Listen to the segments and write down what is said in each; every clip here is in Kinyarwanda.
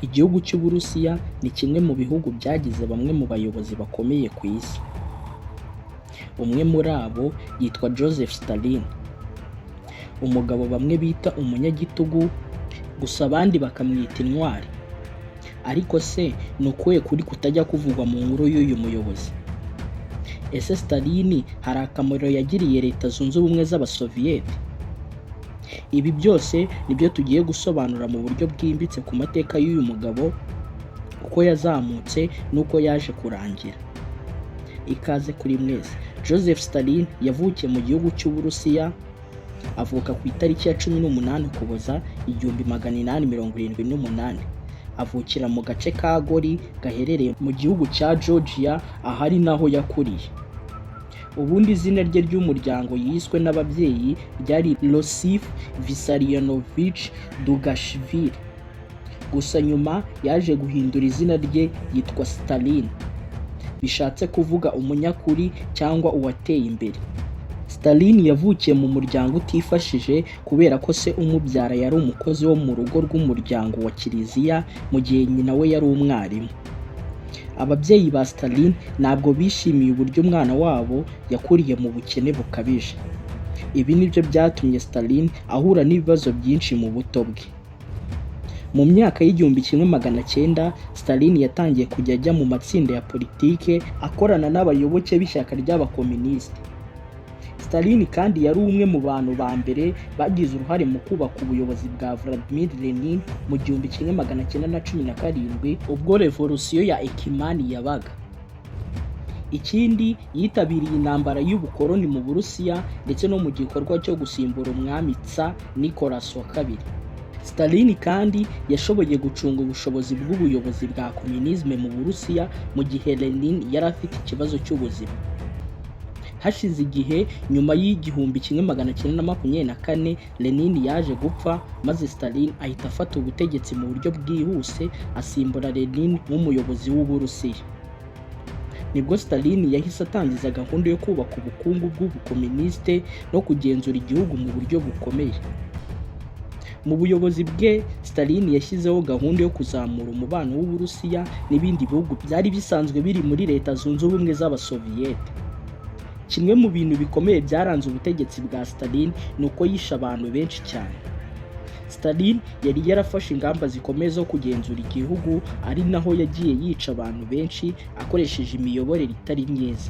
Igihugu cy'Uburusiya ni kimwe mu bihugu byagize bamwe mu bayobozi bakomeye ku isi. Umwe muri abo yitwa Joseph Stalin, umugabo bamwe bita umunyagitugu, gusa abandi bakamwita intwari. Ariko se ni ukuhe kuri kutajya kuvugwa mu nkuru y'uyu muyobozi? Ese Stalin hari akamaro yagiriye Leta Zunze Ubumwe z'Abasoviyete? Ibi byose nibyo tugiye gusobanura mu buryo bwimbitse ku mateka y'uyu mugabo, uko yazamutse n'uko yaje kurangira. Ikaze kuri mwese. Joseph Stalin yavukiye mu gihugu cy'Uburusiya, avuka ku itariki ya 18 Ukuboza 1878. Avukira mu gace ka Gori gaherereye mu gihugu cya Georgia, ahari naho yakuriye. Ubundi izina rye ry'umuryango yiswe n'ababyeyi ryari Iosif Vissarionovich Djugashvili. Gusa nyuma yaje guhindura izina rye yitwa Stalin, bishatse kuvuga umunyakuri cyangwa uwateye imbere. Stalin yavukiye mu muryango utifashije kubera ko se umubyara yari umukozi wo mu rugo rw'umuryango wa kiliziya, mu gihe nyina we yari umwarimu. Ababyeyi ba Stalin ntabwo bishimiye uburyo umwana wabo yakuriye mu bukene bukabije. Ibi nibyo byatumye Stalin ahura n'ibibazo byinshi mu buto bwe. Mu myaka y'1900, Stalin yatangiye kujya ajya mu matsinda ya politike, akorana n'abayoboke b'ishyaka ry'abakomunisiti. Stalin kandi yari umwe mu bantu ba mbere bagize uruhare mu kubaka ubuyobozi bwa Vladimir Lenin mu 1917, ubwo revolusiyo ya Ekimani yabaga. Ikindi, yitabiriye intambara y'ubukoloni mu Burusiya ndetse no mu gikorwa cyo gusimbura umwami Tsar Nicolas wa Kabiri. Stalin kandi yashoboye gucunga ubushobozi bw'ubuyobozi bwa communisme mu Burusiya mu gihe Lenin yari afite ikibazo cy'ubuzima. Hashize igihe, nyuma y'1924, Lenin yaje gupfa, maze Stalin ahita afata ubutegetsi mu buryo bwihuse, asimbura Lenin nk'umuyobozi w'Uburusiya. Nibwo Stalin yahise atangiza gahunda yo kubaka ubukungu bw'ubukomunisite no kugenzura igihugu mu buryo bukomeye. Mu buyobozi bwe, Stalin yashyizeho gahunda yo kuzamura umubano w'Uburusiya n'ibindi bihugu byari bisanzwe biri muri Leta Zunze Ubumwe z'Abasoviyete. Kimwe mu bintu bikomeye byaranze ubutegetsi bwa Stalin ni uko yishe abantu benshi cyane. Stalin yari yarafashe ingamba zikomeye zo kugenzura igihugu, ari naho yagiye yica abantu benshi akoresheje imiyoborere itari myiza.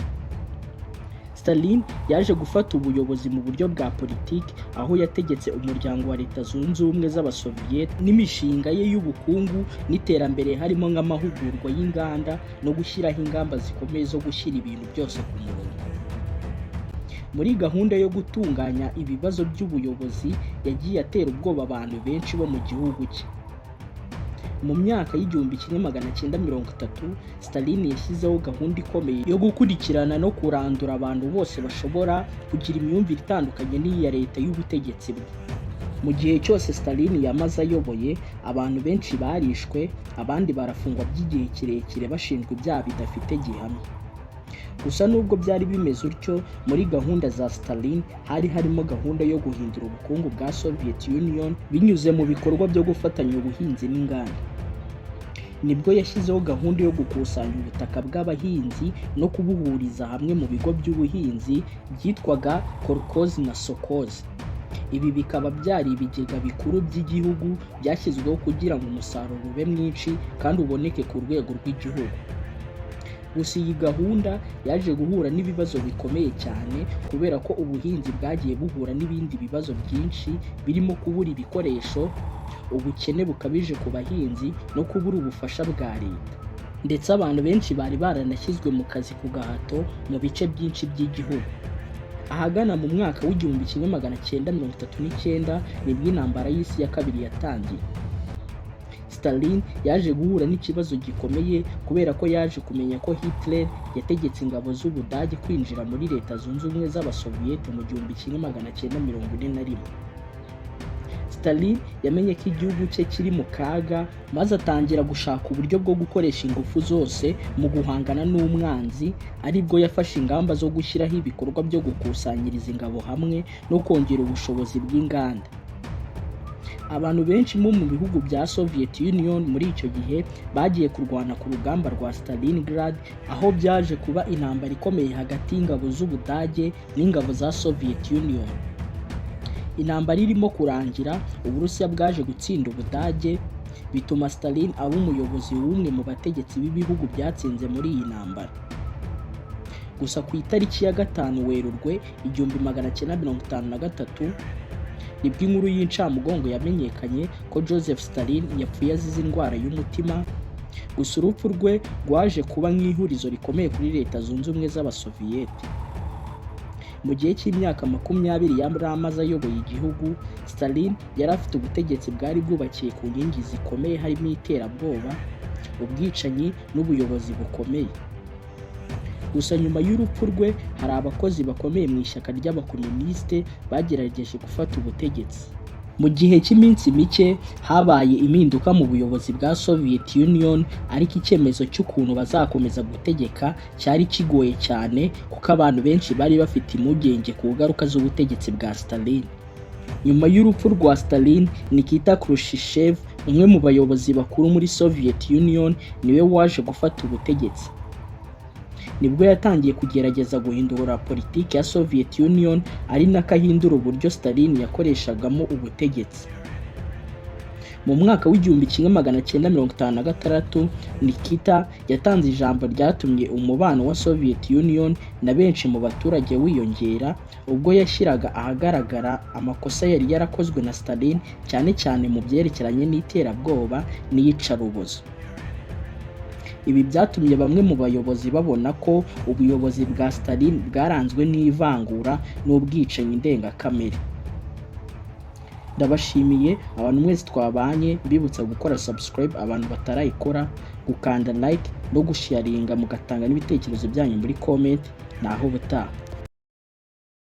Stalin yaje gufata ubuyobozi mu buryo bwa politiki, aho yategetse umuryango wa Leta Zunze Ubumwe z'Abasoviyete n'imishinga ye y'ubukungu n'iterambere, harimo nk'amahugurwa y'inganda no gushyiraho ingamba zikomeye zo gushyira ibintu byose ku murongo. Muri gahunda yo gutunganya ibibazo by'ubuyobozi, yagiye atera ubwoba abantu benshi bo mu gihugu cye. Mu myaka y'1930, Stalin yashyizeho gahunda ikomeye yo gukurikirana no kurandura abantu bose bashobora kugira imyumvire itandukanye n'iya leta y'ubutegetsi bwe. Mu gihe cyose Stalin yamaze ayoboye, abantu benshi barishwe, abandi barafungwa by'igihe kirekire bashinjwa ibyaha bidafite gihamya. Gusa nubwo byari bimeze utyo, muri gahunda za Stalin hari harimo gahunda yo guhindura ubukungu bwa Soviet Union binyuze mu bikorwa byo gufatanya ubuhinzi n'inganda. Nibwo yashyizeho gahunda yo gukusanya ubutaka bw'abahinzi no kubuhuriza hamwe mu bigo by'ubuhinzi byitwaga kolkhoz na sovkhoz. Ibi bikaba byari ibigega bikuru by'igihugu byashyizweho kugira ngo umusaruro ube mwinshi kandi uboneke ku rwego rw'igihugu. Gusa iyi gahunda yaje guhura n'ibibazo bikomeye cyane, kubera ko ubuhinzi bwagiye buhura n'ibindi bibazo byinshi birimo kubura ibikoresho, ubukene bukabije ku bahinzi no kubura ubufasha bwa leta. Ndetse abantu benshi bari baranashyizwe mu kazi ku gahato mu bice byinshi by'igihugu. Ahagana mu mwaka w'1939 nibwo intambara y'isi ya kabiri yatangiye. Stalin yaje guhura n'ikibazo gikomeye kubera ko yaje kumenya ko Hitler yategetse ingabo z'Ubudage kwinjira muri Leta Zunze Ubumwe z'Abasoviyete mu 1941. Stalin yamenye ko igihugu cye kiri mu kaga, maze atangira gushaka uburyo bwo gukoresha ingufu zose mu guhangana n'umwanzi, aribwo yafashe ingamba zo gushyiraho ibikorwa byo gukusanyiriza ingabo hamwe no kongera ubushobozi bw'inganda. Abantu benshi bo mu bihugu bya Soviet Union muri icyo gihe bagiye kurwana ku rugamba rwa Stalingrad, aho byaje kuba intambara ikomeye hagati y'ingabo z'Ubudage n'ingabo za Soviet Union. Intambara irimo kurangira, Uburusiya bwaje gutsinda Ubudage, bituma Stalin aba umuyobozi w'umwe mu bategetsi b'ibihugu byatsinze muri iyi ntambara. Gusa ku itariki ya 5 Werurwe 1953, nibwo inkuru y'incamugongo yamenyekanye ko Joseph Stalin yapfuye azize indwara y'umutima. Gusa urupfu rwe rwaje kuba nk'ihurizo rikomeye kuri Leta Zunze Ubumwe z'Abasoviyete. Mu gihe cy'imyaka 20 yari amaze ayoboye igihugu, Stalin yari afite ubutegetsi bwari bwubakiye ku nkingi zikomeye, harimo iterabwoba, ubwicanyi n'ubuyobozi bukomeye. Gusa nyuma y'urupfu rwe, hari abakozi bakomeye mu ishyaka ry'abakomunisite bagerageje gufata ubutegetsi. Mu gihe cy'iminsi mike habaye impinduka mu buyobozi bwa Soviet Union, ariko icyemezo cy'ukuntu bazakomeza gutegeka cyari kigoye cyane, kuko abantu benshi bari bafite impungenge ku ngaruka z'ubutegetsi bwa Stalin. Nyuma y'urupfu rwa Stalin, Nikita Khrushchev, umwe mu bayobozi bakuru muri Soviet Union, niwe waje gufata ubutegetsi. Nibwo yatangiye kugerageza guhindura politiki ya Soviet Union, ari nako ahindura uburyo Stalin yakoreshagamo ubutegetsi. Mu mwaka w'1956, Nikita yatanze ijambo ryatumye umubano wa Soviet Union na benshi mu baturage wiyongera, ubwo yashyiraga ahagaragara amakosa yari yarakozwe na Stalin, cyane cyane mu byerekeranye n'iterabwoba n'iyicarubozo. Ibi byatumye bamwe mu bayobozi babona ko ubuyobozi bwa Stalin bwaranzwe n'ivangura n'ubwicanyi ndengakamere. Ndabashimiye abantu mwese twabanye, mbibutsa gukora subscribe abantu batarayikora, gukanda like no gusharinga, mugatanga n'ibitekerezo byanyu muri comment. Naho ubutaha.